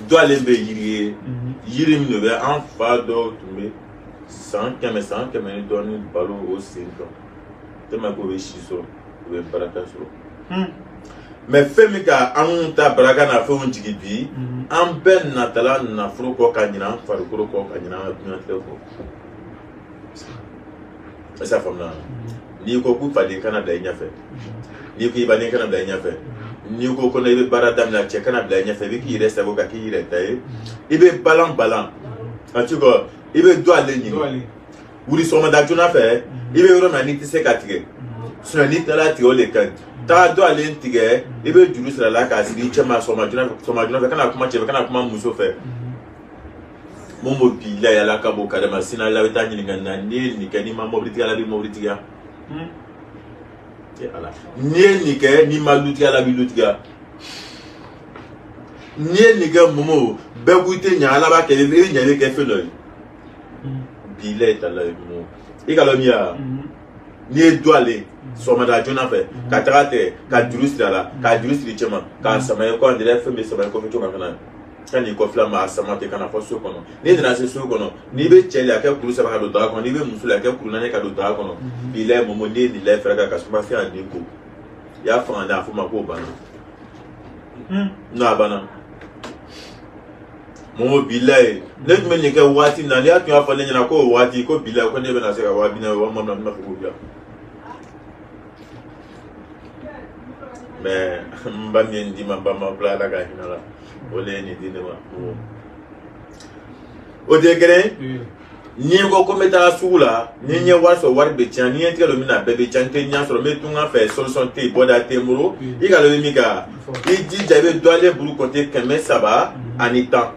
Duwalen bɛ yiri ye, yiri min bɛ an fa dɔw tun bɛ san 100, san 100 ni dɔɔnin balo o sen kan, tellement k'o bɛ si sɔrɔ, u bɛ baraka sɔrɔ. Mais fɛn min ka anw ta baraka n'a fɛnw jigin bi, an bɛɛ natala nafolo kɔ ka ɲinɛ an farikolo kɔ, ka ɲinɛ an ka dunyatigɛ kɔ. Est ce que a faamuna? N'i ko k'u faden kana bila i ɲɛfɛ, n'i ko i baden kana bila i ɲɛfɛ, n'i ko ko i bɛ baara daminɛ, cɛ kana bila i ɲɛfɛ, i bɛ k'i yɛrɛ sago ka k'i yɛrɛ ta ye, i bɛ balan balan en tout cas i bɛ dɔ ale ɲini. Wuli sɔgɔmada joona fɛ, i bɛ yɔrɔ min na n'i tɛ se ka tigɛ, sinon n'i taara tigɛ, o de ka ɲi. Taa dɔ ale tigɛ, i bɛ juru sira la k'a siri i cɛ ma sɔgɔma joona fɛ, sɔgɔma joona fɛ, kana kuma cɛ fɛ, kana kuma muso fɛ. Mun b'o bilayi, Ala ka bon karima sini ala bɛ taa ɲininka na. N'i ye nin kɛ, n'i ma mɔbilitigi, Ala b'i mɔbilitigiya. Ala, n'i ye nin kɛ, n'i ma lutigiya, Ala b'i lutigiya. N'i ye nin kɛ, Momo, bɛɛ ko i tɛ ɲa, Ala b'a kɛ i bɛ ɲa, i bɛ kɛ fɛn dɔ ye. Bilayi talayi, Momo, i ka lɔn min ya, n'i ye dɔ ale sɔgɔmada joona fɛ ka taga tigɛ ka juru siri a la, k'a juru siri cɛ ma, k'a sama i kɔ, an yɛrɛ fɛn bɛ sama i kɔfɛ cogo min ka na ka n'i kɔfilɛ ma, a sama ten ka na fɔ so kɔnɔ. N'i nana se so kɔnɔ, n'i bɛ cɛ la, a kɛ kuru 3 ka don daga kɔnɔ, n'i bɛ muso la, a kɛ kuru 4 ka don daga kɔnɔ. Bilayi Momo, n'i ye nin layi fɛrɛ kan ka suma fɛn a nin ko i y'a fanga da, a fɔ ma k'o banna. N'a banna, Momo, bilayi, ne tun bɛ nin kɛ waati min na, n'i y'a tun y'a fɔ ne ɲɛna k'o waati ko bilayi ko ne bɛna se ka 40 000, 20 000, n b'a fɔ k'o bila. Mais n ba min ye nin d'i ma, n ba ma bila, Ala ka hinɛ la, o de ye nin di ne ma. O tɛ kelen. N'i ko ko n bɛ taa sugu la, ni n ye wari sɔrɔ, wari bɛ tiɲɛ. Ni n ye tigɛ don min na, bɛɛ bɛ tiɲɛ. N tɛ ɲɛ sɔrɔ, n bɛ tunga fɛ, solution tɛ yen, bɔda tɛ n bolo. I ka dɔn min kan, i jija, i bɛ duwalen buru compter 310. 310.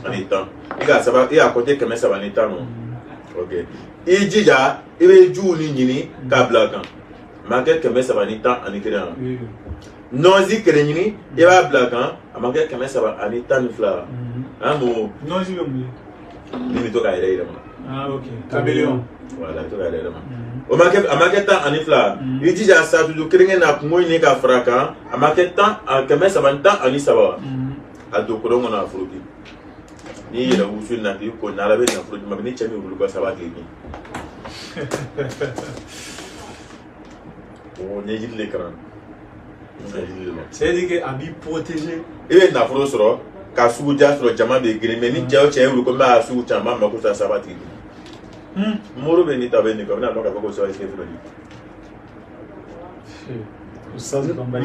Ani i ka saba, i y'a compter 310 nɔ. Ok, i jija, i bɛ juw ni ɲini k'a bila a kan, a ma kɛ 311. Nɔnzi kelen ɲini, i b'a bila a kan, a ma kɛ 312. An mo nɔnzi bɛ mun ye? Min bɛ to k'a yɛrɛ yɛlɛma. Ah ok, caméléon. Voilà, i bɛ to k'a yɛrɛ yɛlɛma. O ma kɛ, a ma kɛ 12. I jija, satuju kelen kelen na kungo ɲini ka fara a kan, a ma kɛ tan 313. A don kolon kɔnɔ, a foroki. N'i yɛrɛ wusu na k'i ko n'Ala bɛ nafolo d'i ma, ni cɛ min wuli ka saba tile ɲɛ. O n ye jiri de kalan, n ye jiri de lɔn. C'est à dire que a b'i protéger. I bɛ nafolo sɔrɔ ka sugu ja sɔrɔ, jama bɛ girin, mais ni cɛ o cɛ ye wuli ko n b'a sugu ca, n b'a mako sa, saba tigi. Moro bɛ nin ta, bɛ nin kɔ, a bɛna dɔn k'a fɔ ko saba tigi fɛn dɔ di.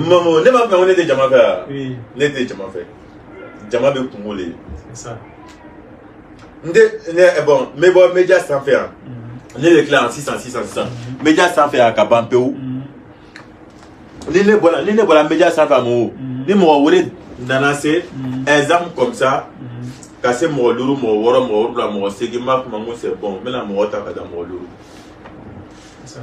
Mamo, ne b'a fɛ ko ne tɛ jama fɛ wa? Ne tɛ jama fɛ, jama bɛ kungo le ye. N tɛ ne, bon, n bɛ bɔ média sanfɛ yan, ne bɛ tila yan sisan sisan sisan, média sanfɛ yan ka ban pewu. Ni ne bɔra média sanfɛ a mɔ, ni mɔgɔ wele nana se, exemple comme ça, ka se mɔgɔ 5, mɔgɔ 6, mɔgɔ 7, mɔgɔ 8, n b'a fɔ ma ko c'est bon, n bɛna mɔgɔ ta ka da mɔgɔ 5.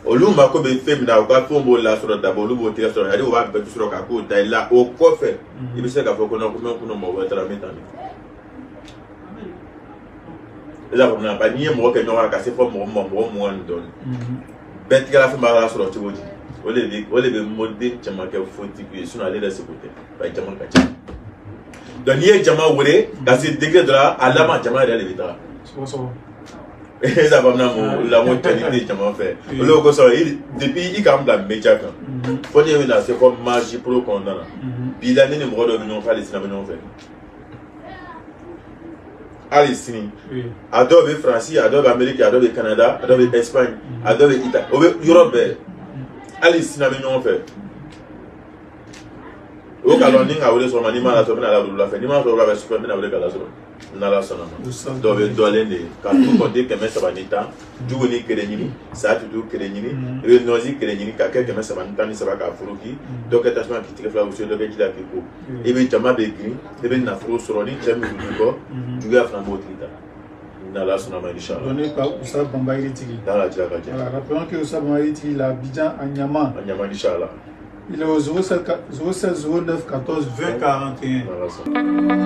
Olu mako bɛ fɛn min na, u ka fɛnw b'o lasɔrɔ d'abord, olu b'o tigɛ sɔrɔ, c'est à dire u b'a bɛɛ sɔrɔ ka k'o da i la. O kɔfɛ, i bɛ se k'a fɔ ko non, ko n bɛ kunna mɔgɔ wɛrɛ taara n bɛ taa nin. I y'a faamuya? Bari n'i ye mɔgɔ kɛ ɲɔgɔn kan ka se fɔ mɔgɔ ma, mɔgɔ 20 ni dɔɔnin, bɛɛ tigɛla fɛn b'a sɔrɔ cogo di? O de bɛ moriden caman kɛ fotigi ye, sinon ale yɛrɛ seko tɛ, bari jama ka ca. Donc n'i ye jama wele ka se degré dɔ la, a laban jama yɛrɛ de bɛ taga. E y'a faamuya? Mun la, n ko cɛni tɛ jama fɛ, olu kosɔn depuis i k'an bila média kan, fo ne bɛna se fɔ Magie Pro kɔnɔna na. Bi la, ne ni mɔgɔ dɔ bɛ ɲɔgɔn fɛ, hali sini an bɛ ɲɔgɔn fɛ, hali sini. A dɔw bɛ Faransi, a dɔw bɛ Amérique, a dɔw bɛ Canada, a dɔw bɛ Espagne, a dɔw bɛ Italie, o bɛ yɔrɔ bɛɛ. Hali sini an bɛ ɲɔgɔn fɛ. O ka lɔn ni ka wele sɔgɔma, n'i m'a lasɔrɔ, n bɛna labila wula fɛ. N'i m'a sɔrɔ wula fɛ, sufɛ n bɛna wele ka lasɔrɔ, n'Ala sɔnna ma. Dɔw bɛ dɔlen de ye ka tu compter 310, jugu ni kelen ɲini, saya tutu kelen ɲini, i bɛ nɔzi kelen ɲini ka kɛ 313 k'a foroki, dɔ kɛ tasuma k'i tigɛ fila wusu, dɔ kɛ ji la k'i ko. I bɛ jama bɛ girin, i bɛ nafolo sɔrɔ. Ni cɛ min wuli kɔ, juguya fana b'o tigi ta, n'Ala sɔnna ma, inchallah. Donné par Oustaz Bamba Yiritigi. N'Ala jira ka jɛ. Voilà, rappelons que Oustaz Bamba Yiritigi, il est à Abidjan, à Nyama. À Nyama, inchallah. Il est au 07 07 09 14 20 41. N'Ala sɔnna.